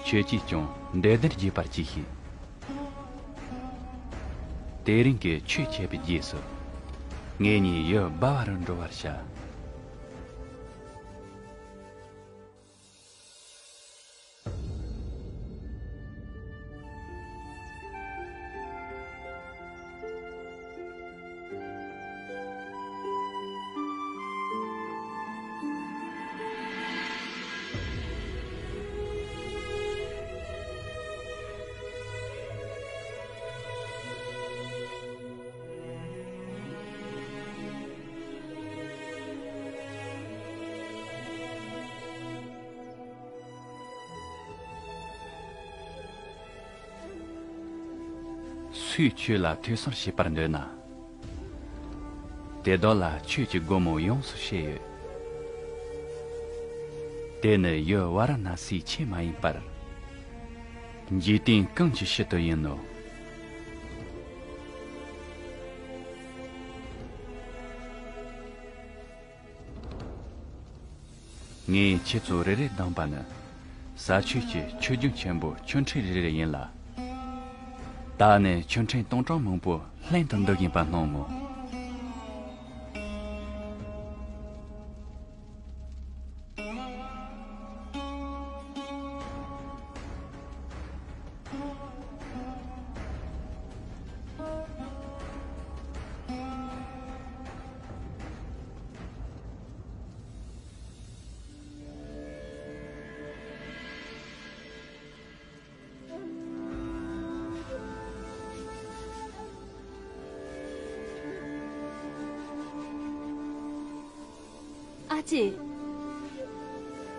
ཁྱོད་ཀྱིས་ཀྱང་འདོད་ལྡན་རྒྱས་པར་གྱིས་ཤིག། དེ་རིང་གི་ཆོས་འཆད་པའི་རྗེས་སུ། ངེད་གཉིས་ཡུལ་སྦ་བ་རུ་འགྲོ་བར་བྱ། དུས་ཁྱོད་ལ་ཐོས་བསམ་བྱེད་པར་འདོད་ན། དེ་དག་ལ་ཆོས་ཀྱི་སྒོ་མོ་ཡོངས་སུ་ཕྱེ་ཡོད། དེ་ནི་ཡུལ་ཝཱ་ར་ཎ་སིའི་ཆེས་མ་ཡིན་པར། འཇིག་རྟེན་གང་གི་ཕྱི་དུ་ཡིན་ནོ། ངས་ཁྱེད་ཚོ་རེ་རེ་བདམས་པ་ནི། ས་ཆོས་ཀྱི་ཆོས་རྒྱུན་ཆེན་པོ་ཆོས་འཕྲིན་རེ་རེ་ཡིན་ལ། ད་ནི་ཆོས་འཕྲིན་སྟོང་ཕྲག་མང་པོ་ལྷན་དུ་འདུ་བཞིན་པ་སྣང་ངོ་། ཨ་ཅེ།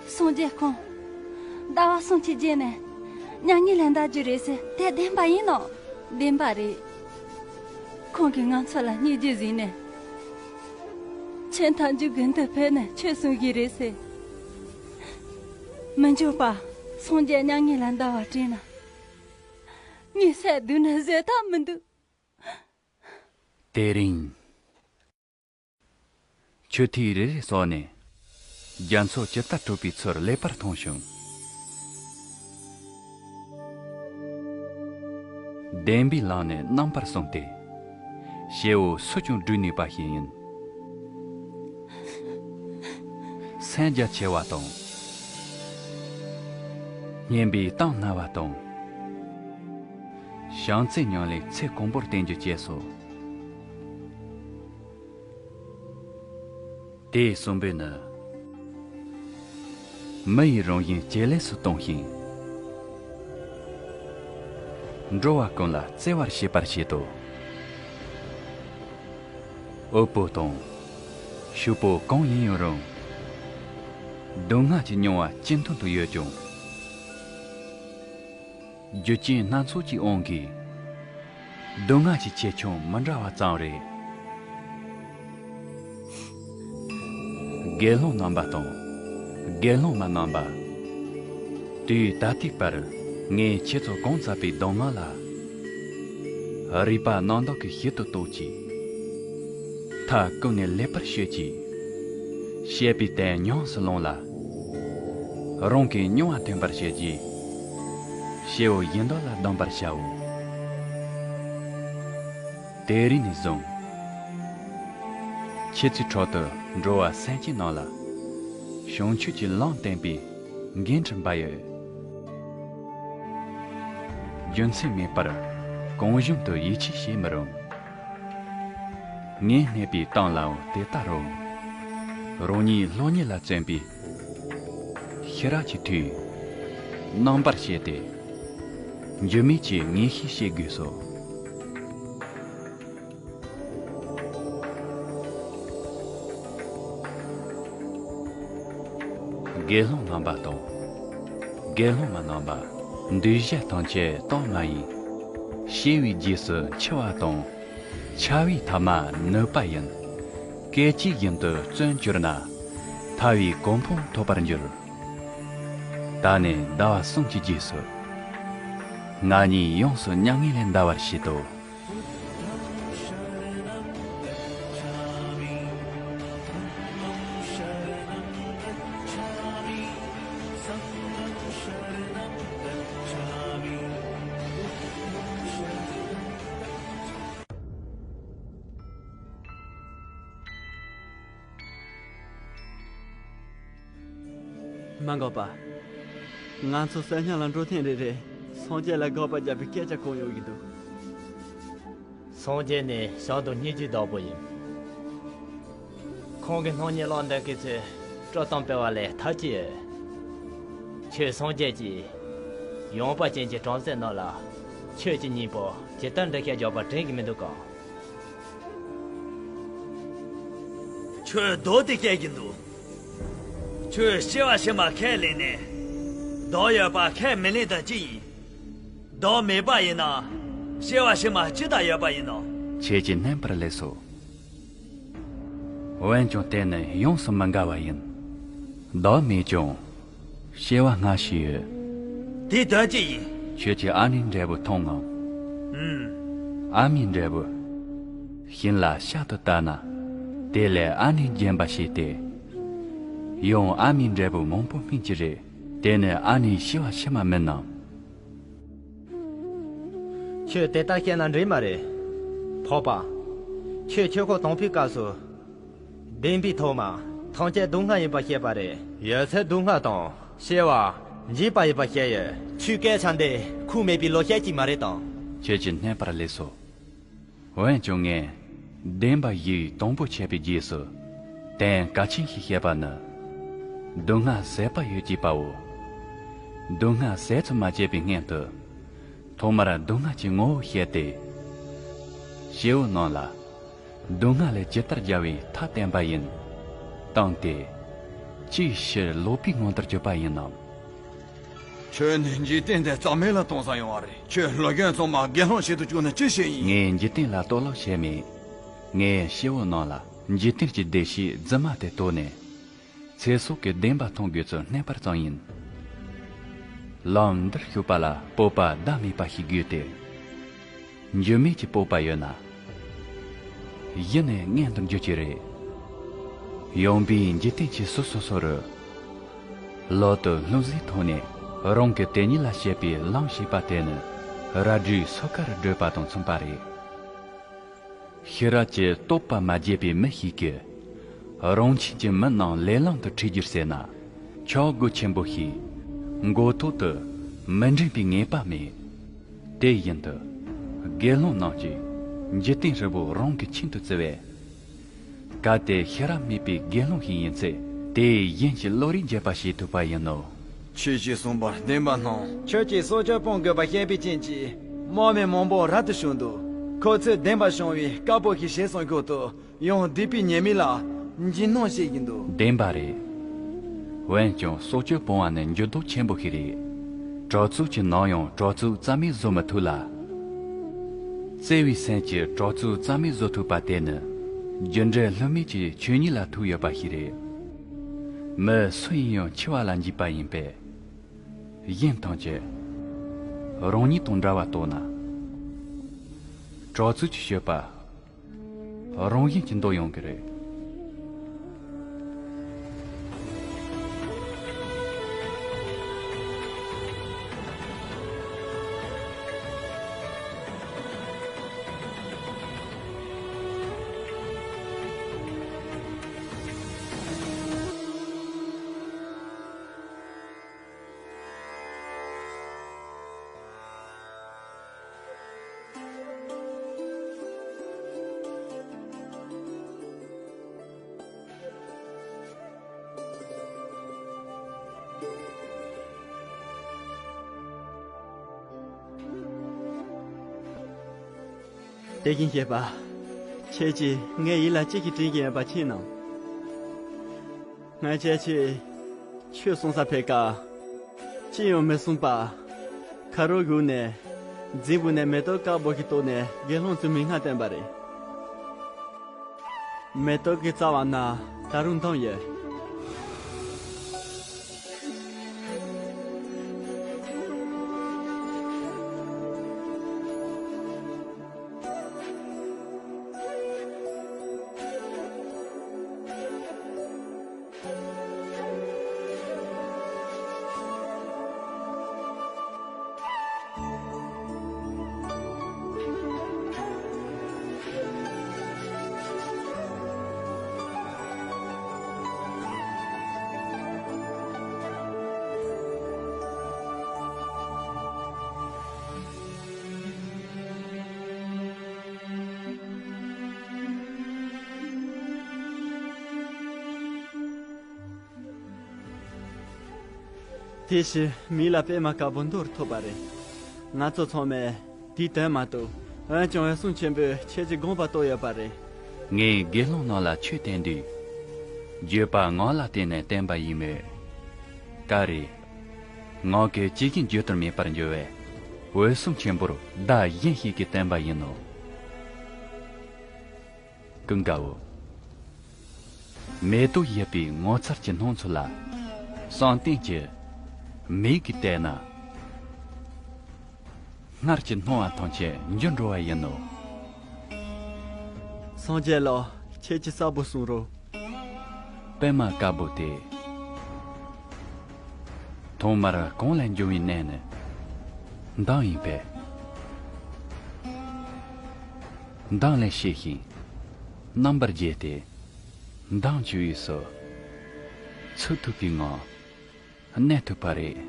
སངས་རྒྱས་ཁོང་ཟླ་བ་གསུམ་གྱི་རྗེས་ནས་མྱ་ངན་ལས་འདའ་རྒྱུ་རེད་ཟེར་དེ་བདེན་པ་ཡིན་ནམ། བདེན་པ་རེད། ཁོང་གིས་ང་ཚོ་ལ་སྙིང་རྗེ་གཟིགས་ནས། ཆེས་མཐའ་མཇུག་དགུན་དུ་ཕེབས་ནས་ཆོས་གསུང་གི་རེད་ཟེར། མི་འགྱུར་བ་སངས་རྒྱས་མྱ་ངན་ལས་འདའ་བ་དྲན་ན། ངའི་སེམས་སྡུག་ནས་བཟོད་ཐབས་མི་འདུག། དེ་རིང་། ཆུ་ཐིགས་རེ་རེ་སོགས་ནས། རྒྱ་མཚོ་ཇི་ལྟར་དཀྲུགས་པའི་ཚུལ་ལེགས་པར་མཐོང་བྱུང་། བདེན་པའི་ལམ་ནས་རྣམ་པར་སོང་སྟེ། སྐྱེ་བོ་སུས་ཀྱང་བསྒྲུབ་ནུས་པ་ཞིག་ཡིན། སེམས་རྒྱ་ཆེ་བ་དང་། སྙན་པའི་གཏམ་སྣ་བ་དང་། བྱམས་བརྩེ་མྱང་ལས་ཚེ་གང་པོར་བརྟན་རྒྱུ་བཅས་སོ། དེ་གསུམ་པོས་ནི། མི་ཡི་རང་བཞིན་ཇེ་ལེགས་སུ་གཏོང་ཞིང་། འགྲོ་བ་ཀུན་ལ་བརྩེ་བར་བྱེད་པར་བྱེད་དོ། འུད་པོ་དང་། ཕྱུག་པོ་གང་ཡིན་ཡང་རུང་། སྡུག་བསྔལ་གྱི་མྱོང་བ་ཇེ་མཐོ་དུ་ཡོད་ཀྱང་། རྒྱུ་རྐྱེན་སྣ་ཚོགས་ཀྱི་དབང་གིས། སྡུག་བསྔལ་གྱི་ཆེ་ཆུང་མི་འདྲ་བ་ཙམ་རེད། དགེ་སློང་རྣམ་པ་དང་། དགེ་སློང་མ་རྣམ་པ། དུས་ད་ལྟའི་བར་ངས་ཁྱེད་ཚོ་གང་བསླབས་པའི་གདམས་ངག་ལ། རིག་པ་རྣམ་དག་གིས་ཞིབ་ཏུ་རྟོགས་ཀྱིས། མཐའ་ཀུན་ནས་ལེགས་པར་ཤེས་ཀྱིས། བཤད་པའི་དོན་ཉམས་སུ་བླངས་ལ། རང་གིས་མྱོང་བ་ཐོན་པར་བྱེད་ཀྱིས། སྐྱེ་བོ་གཞན་དག་ལ་གདམས་པར་བྱའོ། དེ་རིང་ནས་བཟུང་། ཁྱེད་ཚོའི་ཁྲོད་དུ་འགྲོ་བ་སེམས་ཅན་རྣམས་ལ། བྱང་ཆུབ་ཀྱི་ལམ་བསྟན་པའི་འགན་འཁྲི་འབག་ཡོད། རྒྱུ་མཚན་མེད་པར་གང་བྱུང་དུ་ཡིད་ཆེས་བྱེད་མི་རུང་། ངས་སྨྲས་པའི་གཏམ་ལའང་དེ་ལྟར་རོ། རང་ཉིད་སློབ་གཉེར་ལ་བརྩོན་པའི་ཤེས་རབ་ཀྱི་མཐུས་རྣམ་པར་བཤད་དེ། འགྱུར་མེད་ཀྱི་ངེས་ཤེས་བསྐྱེད་དགོས་སོ། དགེ་སློང་རྣམ་པ་དང་། དགེ་སློང་མ་རྣམ་པ། འདུས་བྱས་ཐམས་ཅད་གཏོར་མ་ཡིན། བྱས་པའི་རྗེས་སུ་འཆི་བ་དང་། འཆི་བའི་ཐ་མ་ནུབ་པ་ཡིན། སྐད་ཅིག་བཞིན་དུ་བརྩོན་གྱུར་ན། ཐར་པའི་གོ་འཕང་ཐོབ་པར་འགྱུར། ད་ནི་ཟླ་བ་གསུམ་གྱི་རྗེས་སུ། ང་གཉིས་ཡོངས་སུ་མྱ་ངན་ལས་འདའ་བར་བྱེད་དོ། མ་འགག་པ། ང་ཚོ་གསོད་རྙིང་ལ་འགྲོ་ཐེངས་རེ་རེ་སངས་རྒྱས་ལ་དགག་པ་བརྒྱབ་པའི་སྐད་ཆ་གང་ཡོང་གི་འདུག། སངས་རྒྱས་ནི་བྱང་དུ་སྙིང་རྗེའི་བདག་པོ་ཡིན། ཁོང་གི་སྣང་བརྙན་བླངས་འདོད་མཁན་ཚོས་དཀྲོག་གཏམ་སྤེལ་བ་ལས་ཐབས་ཅི་ཡོད། ཁྱོད་སངས་རྒྱས་ཀྱིས་ཡངས་པ་ཅན་གྱི་གྲོང་གསེབ་ནང་ལ་ཆོས་ཀྱི་སྙིང་པོ་ཇི་ལྟར་འགྲེལ་བཤད་རྒྱག་པ་དྲན་གྱི་མི་འདུག་གམ། ཁྱོད་བདག་དེ་སྐྱེ་གི་འདུག། ཁྱོད་སྐྱེ་བ་ཕྱི་མ་ཁས་ལེན་ནས། བདག་ཡོད་པ་ཁས་མི་ལེན་དང་གཅིག་ཡིན། བདག་མེད་པ་ཡིན་ན། སྐྱེ་བ་ཕྱི་མ་ཅི་ལྟར་ཡོད་པ་ཡིན་ནམ། ཁྱེད་ཀྱིས་བསྣན་པར་ལེགས་སོ། འོན་ཀྱང་དེ་ནི་ཡོངས་སུ་མི་འགལ་བ་ཡིན། བདག་མེད་ཀྱང་སྐྱེ་བ་སྔ་ཕྱི་ཡོད། དེའི་དོན་ཅི་ཡིན། ཁྱོད་ཀྱིས་ཨ་ནིའི་འབྲས་བུ་མཐོང་ངམ། ཨུམ། ཨ་མའི་འབྲས་བུ། ཤིང་ལ་ཤ་དུ་བལྟ་ན། དེ་ལས་ཨ་ནི་རྒྱན་པ་ཞིག་སྟེ། ཡང་ཨ་མའི་འབྲས་བུ་མང་པོ་སྨིན་གྱི་རེད། དེ་ནི་ཨ་ནིའི་སྐྱེ་བ་ཕྱི་མ་མིན་ནམ། ཁྱོད་དེ་ལྟར་བཤད་ན་འགྲིག་མ་རེད། འཕགས་པ། ཁྱོད་ཆོས་འཁོར་དང་པོའི་སྐབས་སུ། བདེན་པའི་ཐོག་མ་ཐམས་ཅད་སྡུག་བསྔལ་ཡིན་པར་བཤད་པ་རེད། ཡོད་ཚད་སྡུག་བསྔལ་དང་སྐྱེ་བ་འཇིག་པ་ཡིན་པར་བཤད་ཡོད། ཁྱོད་སྐད་ཆ་འདི་ཁུངས་མེད་པའི་ལོག་བཤད་ཅིག་མ་རེད་དམ། ཁྱེད་ཀྱིས་བསྣན་པར་ལེགས་སོ། འོན་ཀྱང་ངས་བདེན་པ་བཞིའི་དང་པོ་འཆད་པའི་རྗེས་སུ་དོན་གལ་ཆེན་ཞིག་བཤད་པ་ནི། སྡུག་བསྔལ་ཟད་པ་ཡོད་ཅེས་པའོ། སྡུག་བསྔལ་ཟད་དུ་མ་བཅད་པའི་སྔོན་དུ། ཐོག་མར་སྡུག་བསྔལ་གྱི་ངོ་བོ་བཤད་དེ། སྐྱེ་བོ་རྣམས་ལ་སྡུག་བསྔལ་ལས་ཇི་ལྟར་རྒྱལ་བའི་ཐབས་བསྟན་པ་ཡིན། དང་དེ་ཅིའི་ཕྱིར་ལོག་པའི་ངང་དུ་གྱུར་པ་ཡིན་ནམ། ཁྱོད་ནི་འཇིག་རྟེན་འདི་རྩ་མེད་ལ་གཏོང་ས་ཡོང་བ་རེད། ཁྱོད་ལོ་རྒྱུས་ཚང་མ་དགེ་སློང་བྱེད་དུ་བཅུག་ནས་ཅི་བྱེད་ཡིན། ངས་འཇིག་རྟེན་ལ་གཏོར་བརླག་བྱས་མེད། ངས་སྐྱེ་བོ་རྣམས་ལ་འཇིག་རྟེན་གྱི་བདེ་སྐྱིད་རྫུན་མ་དེ་དོར་ནས། ཚེ་སྲོག་གི་བདེན་པ་མཐོང་དགོས་ཚུལ་བསྣན་པར་བརྩམས་ཡིན། ལམ་འདིར་ཞུགས་པ་ལ་སྤོབས་པ་ཟླ་མེད་པ་ཞིག་དགོས་ཏེ། འགྱུར་མེད་ཀྱི་སྤོབས་པ་ཡོད་ན། གཞི་ནས་མངོན་དུ་འགྱུར་གྱི་རེད། ཡངས་པའི་འཇིག་རྟེན་གྱི་ཟུར་སོ་སོ་རུ། ལོག་ཏུ་ལྷུང་བཟེད་ཐོགས་ནས་རང་གི་དེ་ཉིད་ལ་དཔྱད་པའི་ལམ་ཞེས་པ་དེ་ནི་རལ་གྲིའི་སོ་ཁར་བགྲོད་པ་དང་མཚུངས་པ་རེད། ཤེས་རབ་ཀྱི་རྟོགས་པ་མ་རྒྱས་པའི་མི་ཞིག་གིས། རང་ཁྱིམ་གྱི་མི་རྣམས་ལས་ལམ་དུ་ཁྲིད་རྒྱུར་ཟེར་ན། ཆག་སྒོ་ཆེན་པོ་ཞིག་མགོ་ཐོག་ཏུ་མི་འདྲེན་པའི་ངེས་པ་མེད། དེ་བཞིན་དུ། དགེ་སློང་རྣམས་ཀྱིས་འཇིག་རྟེན་ཧྲིལ་པོ་རང་གི་ཁྱིམ་དུ་བརྩི་བས། གལ་ཏེ་ཤེས་རབ་མེད་པའི་དགེ་སློང་ཞིག་ཡིན་ཚེ། དེས་གཞན་གྱི་བློ་རིག་འབྱེད་པ་ཞིག་ཐུབ་པ་ཡིན་ནོ། ཁྱེད་ཀྱིས་གསུངས་པ་བདེན་པར་སྣང་། ཁྱོད་ཀྱིས་སྲོག་གཅོད་སྤོང་དགོས་པ་བཤད་པའི་རྐྱེན་གྱིས། དམག་མི་མང་པོ་རབ་ཏུ་བྱུང་འདུག་ཁོ་ཚོས་བདེན་པར་བྱུང་བའི་དཀར་པོ་ཞིག་བྱས་སོང་ཁུལ་དུ། ཡང་སྡིག་པའི་ཉེས་དམིགས་ལ་འཇིགས་སྣང་བྱེད་བཞིན་འདུག་བདེན་པ་རེད། འོན་ཀྱང་སྲོག་གཅོད་སྤོང་བ་ནི་འགྱུར་ལྡོག་ཆེན་པོ་ཞིག་རེད། གྲྭ་བཙུན་གྱི་ནང་ཡང་གྲྭ་བཙུན་རྩ་མེད་བཟོ་མི་ཐུབ་ལ། བརྩེ་བའི་སེམས་ཀྱིས་གྲྭ་བཙུན་རྩ་མེད་བཟོ་ཐུབ་པ་དེ་ནི། རྒྱུ་འབྲས་ལྷད་མེད་ཀྱི་ཆོས་ཉིད་ལ་ཐུག་ཡོད་པ་ཞིག་རེད། མི་སུ་ཡིན་ཡང་འཆི་བ་ལ་འཇིགས་པ་ཡིན་པས། གཞན་ཐམས་ཅད་རང་ཉིད་དང་འདྲ་བར་རྟོགས་ན། གྲྭ་བཙུན་གྱི་སྤྱོད་པ་རང་བཞིན་གྱིས་འདོར་ཡོང་གི་རེད། དེ་བཞིན་གཤེགས་པ། ཁྱེད་ཀྱིས་ངའི་ཡིད་ལ་ཅི་ཞིག་དྲན་གྱིན་ཡོད་པ་མཁྱེན་ནམ། ང་བཅས་ཀྱིས་ཆོས་གསུང་ས་ཕེབས་སྐབས། ཅི་ཡང་མི་གསུང་པར། ཁ་རོག་གུག་ནས། རྫིང་བུ་ནས་མེ་ཏོག་དཀར་པོ་ཞིག་བཏོགས་ནས་དགེ་སློང་ཚོའི་མིང་ང་བསྟན་པ་རེད། མེ་ཏོག་གི་རྩ་བ་ན་ད་རུང་འདམ་ཡོད། དེ་བཞིན་མི་ལ་པད་མ་དཀར་པོ་མདོར་ཐོབ་པ་རེད། ང་ཚོ་ཚང་མས་དེའི་དོན་མ་རྟོགས། འོན་ཀྱང་འོད་སྲུང་ཆེན་པོས་ཁྱེད་ཀྱི་དགོངས་པ་རྟོགས་ཡོད་པ་རེད། ངས་དགེ་སློང་རྣམས་ལ་ཆོས་བསྟན་དུས། བརྗོད་པ་ངག་ལ་བརྟེན་ནས་བསྟན་པ་ཡིན་མོད། ཀ་རེ། ངག་གིས་ཇི་བཞིན་བརྗོད་དུ་མེད་པར་འགྱུར་བས། འོད་སྲུང་ཆེན་པོར་བརྡ་གཞན་ཞིག་གིས་བསྟན་པ་ཡིན་ནོ། ཀུན་དགའ་བོ། མེ་ཏོག་བཞད་པའི་ངོ་མཚར་གྱི་སྣང་ཚུལ་ལ། བསམ་གཏན་གྱི་མིག་གིས་བལྟས་ན། སྔར་གྱི་སྣང་བ་ཐམས་ཅད་འགྱུར་འགྲོ་བ་ཡིན་ནོ། སངས་རྒྱས་ལགས། ཁྱེད་ཀྱིས་གསལ་པོ་གསུང་རོགས། པད་མ་དཀར་པོ་དེ། ཐོག་མར་གང་ལས་འབྱུང་བའི་གནས་ནི། མདངས་ཡིན་པས། མདངས་ལས་སྐྱེས་ཤིང་། རྣམ་པར་རྒྱས་ཏེ། མདངས་ཆུ་ཡི་སོ། ཚུགས་ཐུབ་པའི་ངང་། གནས་ཐུབ་པ་རེད།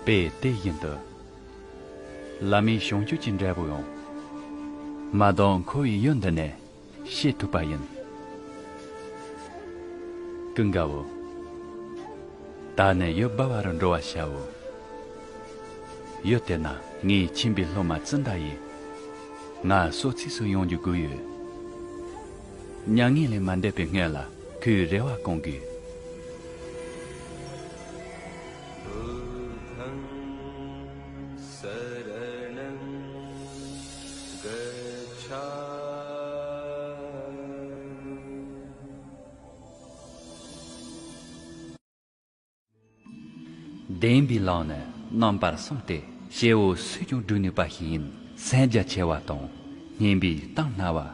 དཔེ་དེ་བཞིན་དུ། བླ་མའི་བྱང་ཆུབ་ཀྱི་འབྲས་བུ་ཡང་། མ་བདག་འཁོར་བའི་ཡུལ་འདི་ནས་སྐྱེ་ཐུབ་པ་ཡིན། ཀུན་དགའ་བོ། ད་ནི་ཡུལ་སྦ་བ་རུ་འགྲོ་བར་བྱའོ། ཡུལ་དེ་ན་ངའི་ཁྱིམ་པའི་སློབ་མ་ཙནྡྲ་ཡིས་ང་གསོ་ཚིགས་སུ་ཡོང་རྒྱུ་དགོས་ཡོད། མྱ་ངན་ལས་མ་འདས་པའི་སྔོན་ལ་ཁོའི་རེ་བ་སྐོང་དགོས། बुद्धं शरणं गच्छामि। བདེན་པའི་ལམ་ནི་རྣམ་པར་གསུམ་སྟེ། སྐྱེ་བོ་སུས་ཀྱང་བསྒྲུབ་ནུས་པ་ཞིག་ཡིན། སེམས་རྒྱ་ཆེ་བ་དང་། སྙན་པའི་གཏམ་སྨྲ་བ།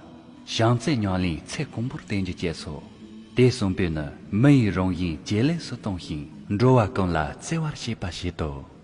བྱམས་བརྩེ་ཉམས་ལེན་ཚེ་གང་པོར་བརྟེན་རྒྱུ་བཅས་སོ། དེ་གསུམ་པོས་ནི་མི་ཡི་རང་བཞིན་ཇེ་ལེགས་སུ་གཏོང་ཞིང་། འགྲོ་བ་ཀུན་ལ་བརྩེ་བར་བྱེད་པ་བྱེད་དོ།